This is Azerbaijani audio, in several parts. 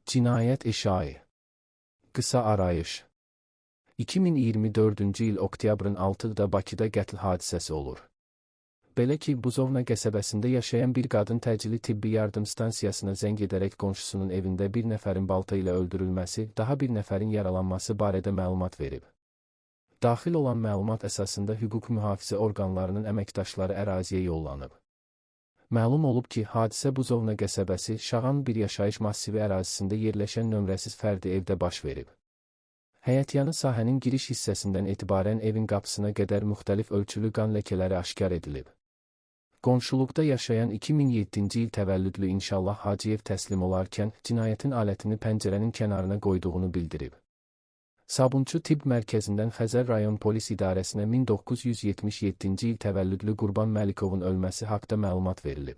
Cinayət eşai. Qısa arayış. 2024-cü il oktyabrın 6-da Bakıda qətl hadisəsi olur. Belə ki, Buzovna qəsəbəsində yaşayan bir qadın təcili tibbi yardım stansiyasına zəng edərək qonşusunun evində bir nəfərin balta ilə öldürülməsi, daha bir nəfərin yaralanması barədə məlumat verib. Daxil olan məlumat əsasında hüquq mühafizə orqanlarının əməkdaşları əraziyə yollanıb. Məlum olub ki, hadisə Buzovna qəsəbəsi Şağan bir yaşayış massivi ərazisində yerləşən nömrəsiz fərdi evdə baş verib. Həyətyanı sahənin giriş hissəsindən etibarən evin qapısına qədər müxtəlif ölçülü qan ləkələri aşkar edilib. Qonşuluqda yaşayan 2007-ci il təvəllüdlü İnşallah Hacıyev təslim olarkən cinayətin alətini pəncərənin kənarına qoyduğunu bildirib. Sabunçu Tibb Mərkəzindən Xəzər Rayon Polis İdarəsinə 1977-ci il təvəllüdlü Qurban Məlikovun ölməsi haqda məlumat verilib.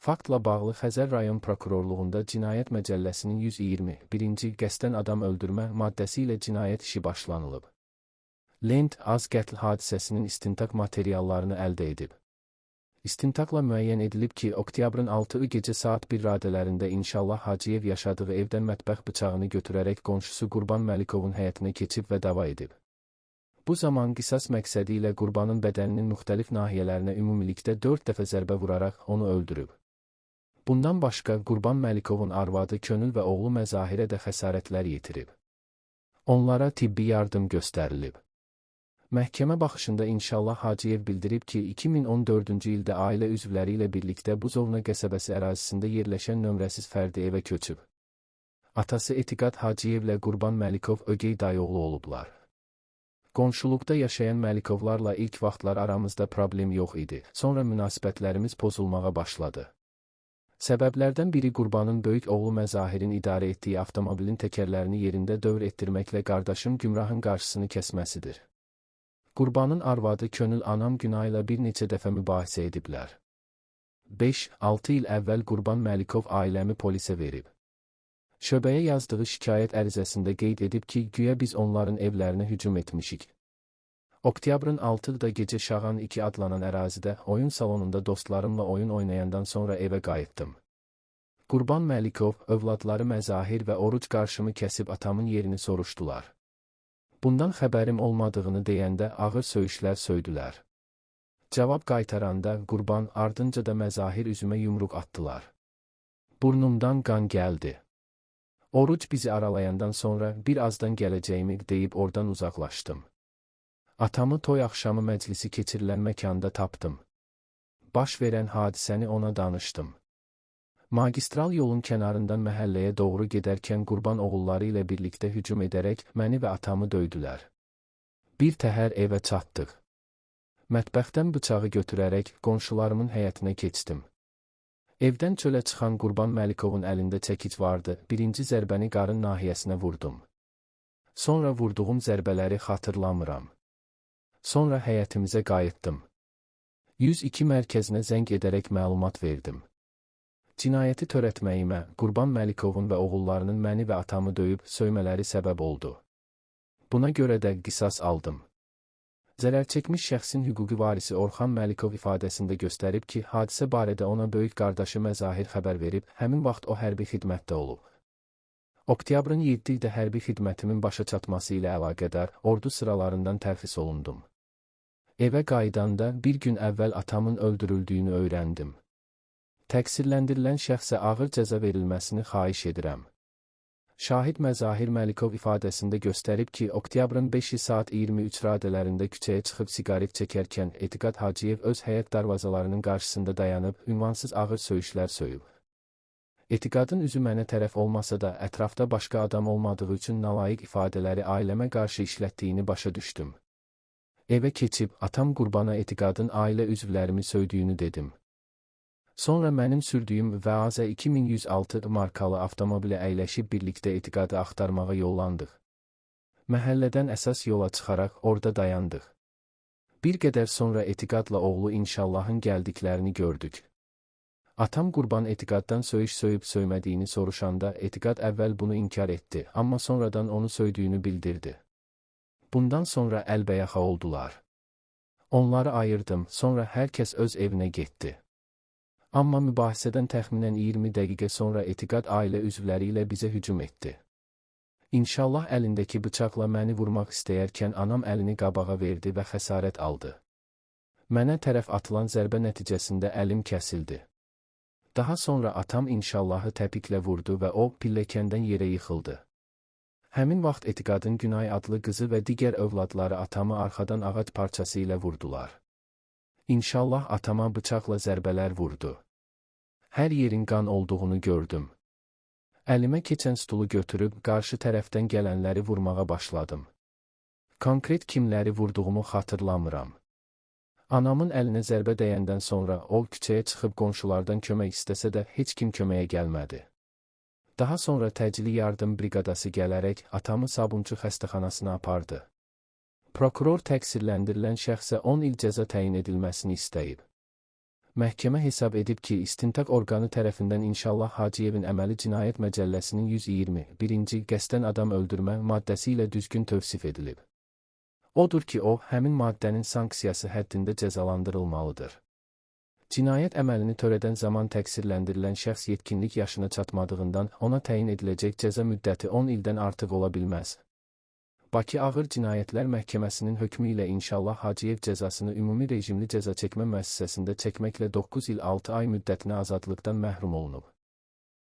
Faktla bağlı Xəzər Rayon Prokurorluğunda Cinayət Məcəlləsinin 121-ci qəsdən adam öldürmə maddəsi ilə cinayət işi başlanılıb. Lent az qətl hadisəsinin istintaq materiallarını əldə edib. İstintaqla müəyyən edilib ki, oktyabrın 6-ı gecə saat 1 radələrində İnşallah Hacıyev yaşadığı evdən mətbəx bıçağını götürərək qonşusu Qurban Məlikovun həyətinə keçib və dava edib. Bu zaman qisas məqsədi ilə Qurbanın bədəninin müxtəlif nahiyələrinə ümumilikdə 4 dəfə zərbə vuraraq onu öldürüb. Bundan başqa Qurban Məlikovun arvadı Könül və oğlu Məzahirə də xəsarətlər yetirib. Onlara tibbi yardım göstərilib. Məhkəmə baxışında İnşallah Hacıyev bildirib ki, 2014-cü ildə ailə üzvləri ilə birlikdə Buzovna qəsəbəsi ərazisində yerləşən nömrəsiz fərdi evə köçüb. Atası Etiqad Hacıyevlə Qurban Məlikov ögey dayıoğlu olublar. Qonşuluqda yaşayan Məlikovlarla ilk vaxtlar aramızda problem yox idi, sonra münasibətlərimiz pozulmağa başladı. Səbəblərdən biri Qurbanın böyük oğlu Məzahirin idarə etdiyi avtomobilin təkərlərini yerində dövr etdirməklə qardaşım Gümrahın qarşısını kəsməsidir. Qurbanın arvadı Könül anam Günayla bir neçə dəfə mübahisə ediblər. 5-6 il əvvəl Qurban Məlikov ailəmi polisə verib. Şöbəyə yazdığı şikayət ərizəsində qeyd edib ki, güya biz onların evlərinə hücum etmişik. Oktyabrın 6-da gecə Şağan 2 adlanan ərazidə oyun salonunda dostlarımla oyun oynayandan sonra evə qayıtdım. Qurban Məlikov, övladları Məzahir və Oruc qarşımı kəsib atamın yerini soruşdular. Bundan xəbərim olmadığını deyəndə ağır söyüşlər söydülər. Cavab qaytaranda Qurban ardınca da Məzahir üzümə yumruq atdılar. Burnumdan qan gəldi. Oruc bizi aralayandan sonra bir azdan gələcəyimi deyib oradan uzaqlaşdım. Atamı toy axşamı məclisi keçirilən məkanda tapdım. Baş verən hadisəni ona danışdım. Magistral yolun kənarından məhəlləyə doğru gedərkən Qurban oğulları ilə birlikdə hücum edərək məni və atamı döydülər. Bir təhər evə çatdıq. Mətbəxdən bıçağı götürərək qonşularımın həyətinə keçdim. Evdən çölə çıxan Qurban Məlikovun əlində çəkic vardı, birinci zərbəni qarın nahiyəsinə vurdum. Sonra vurduğum zərbələri xatırlamıram. Sonra həyətimizə qayıtdım. 102 mərkəzinə zəng edərək məlumat verdim. Cinayəti törətməyimə Qurban Məlikovun və oğullarının məni və atamı döyüb söymələri səbəb oldu. Buna görə də qisas aldım. Zərər çəkmiş şəxsin hüquqi varisi Orxan Məlikov ifadəsində göstərib ki, hadisə barədə ona böyük qardaşı Məzahir xəbər verib, həmin vaxt o hərbi xidmətdə olub. Oktyabrın 7-də hərbi xidmətimin başa çatması ilə əlaqədar ordu sıralarından tərxis olundum. Evə qayıdanda bir gün əvvəl atamın öldürüldüyünü öyrəndim. Təqsirləndirilən şəxsə ağır cəza verilməsini xahiş edirəm. Şahid Məzahir Məlikov ifadəsində göstərib ki, oktyabrın 5-i saat 23 radələrində küçəyə çıxıb siqaret çəkərkən Etiqad Hacıyev öz həyət darvazalarının qarşısında dayanıb, ünvansız ağır söyüşlər söyüb. Etiqadın üzü mənə tərəf olmasa da, ətrafda başqa adam olmadığı üçün nalayiq ifadələri ailəmə qarşı işlətdiyini başa düşdüm. Evə keçib, atam Qurbana Etiqadın ailə üzvlərimi söydüyünü dedim. Sonra mənim sürdüyüm VAZ 2106 markalı avtomobilə əyləşib birlikdə Etiqadı axtarmağa yollandıq. Məhəllədən əsas yola çıxaraq orada dayandıq. Bir qədər sonra Etiqadla oğlu İnşallahın gəldiklərini gördük. Atam Qurban Etiqaddan söyüş söyüb söymədiyini soruşanda Etiqad əvvəl bunu inkar etdi, amma sonradan onu söydüyünü bildirdi. Bundan sonra əlbəyaxa oldular. Onları ayırdım, sonra hər kəs öz evinə getdi. Amma mübahisədən təxminən 20 dəqiqə sonra Etiqad ailə üzvləri ilə bizə hücum etdi. İnşallah əlindəki bıçaqla məni vurmaq istəyərkən anam əlini qabağa verdi və xəsarət aldı. Mənə tərəf atılan zərbə nəticəsində əlim kəsildi. Daha sonra atam İnşallahı təpiklə vurdu və o, pilləkəndən yerə yıxıldı. Həmin vaxt Etiqadın Günay adlı qızı və digər övladları atamı arxadan ağac parçası ilə vurdular. İnşallah atama bıçaqla zərbələr vurdu. Hər yerin qan olduğunu gördüm. Əlimə keçən stulu götürüb qarşı tərəfdən gələnləri vurmağa başladım. Konkret kimləri vurduğumu xatırlamıram. Anamın əlinə zərbə dəyəndən sonra o küçəyə çıxıb qonşulardan kömək istəsə də heç kim köməyə gəlmədi. Daha sonra təcili yardım briqadası gələrək atamı Sabunçu xəstəxanasına apardı. Prokuror təqsirləndirilən şəxsə 10 il cəza təyin edilməsini istəyib. Məhkəmə hesab edib ki, istintaq orqanı tərəfindən İnşallah Hacıyevin əməli Cinayət Məcəlləsinin 121-ci qəsdən adam öldürmə maddəsi ilə düzgün tövsif edilib. Odur ki, o, həmin maddənin sanksiyası həddində cəzalandırılmalıdır. Cinayət əməlini törədən zaman təqsirləndirilən şəxs yetkinlik yaşına çatmadığından ona təyin ediləcək cəza müddəti 10 ildən artıq ola bilməz. Bakı Ağır Cinayətlər Məhkəməsinin hökmü ilə İnşallah Hacıyev cəzasını ümumi rejimli cəzaçəkmə müəssisəsində çəkməklə 9 il 6 ay müddətinə azadlıqdan məhrum olunub.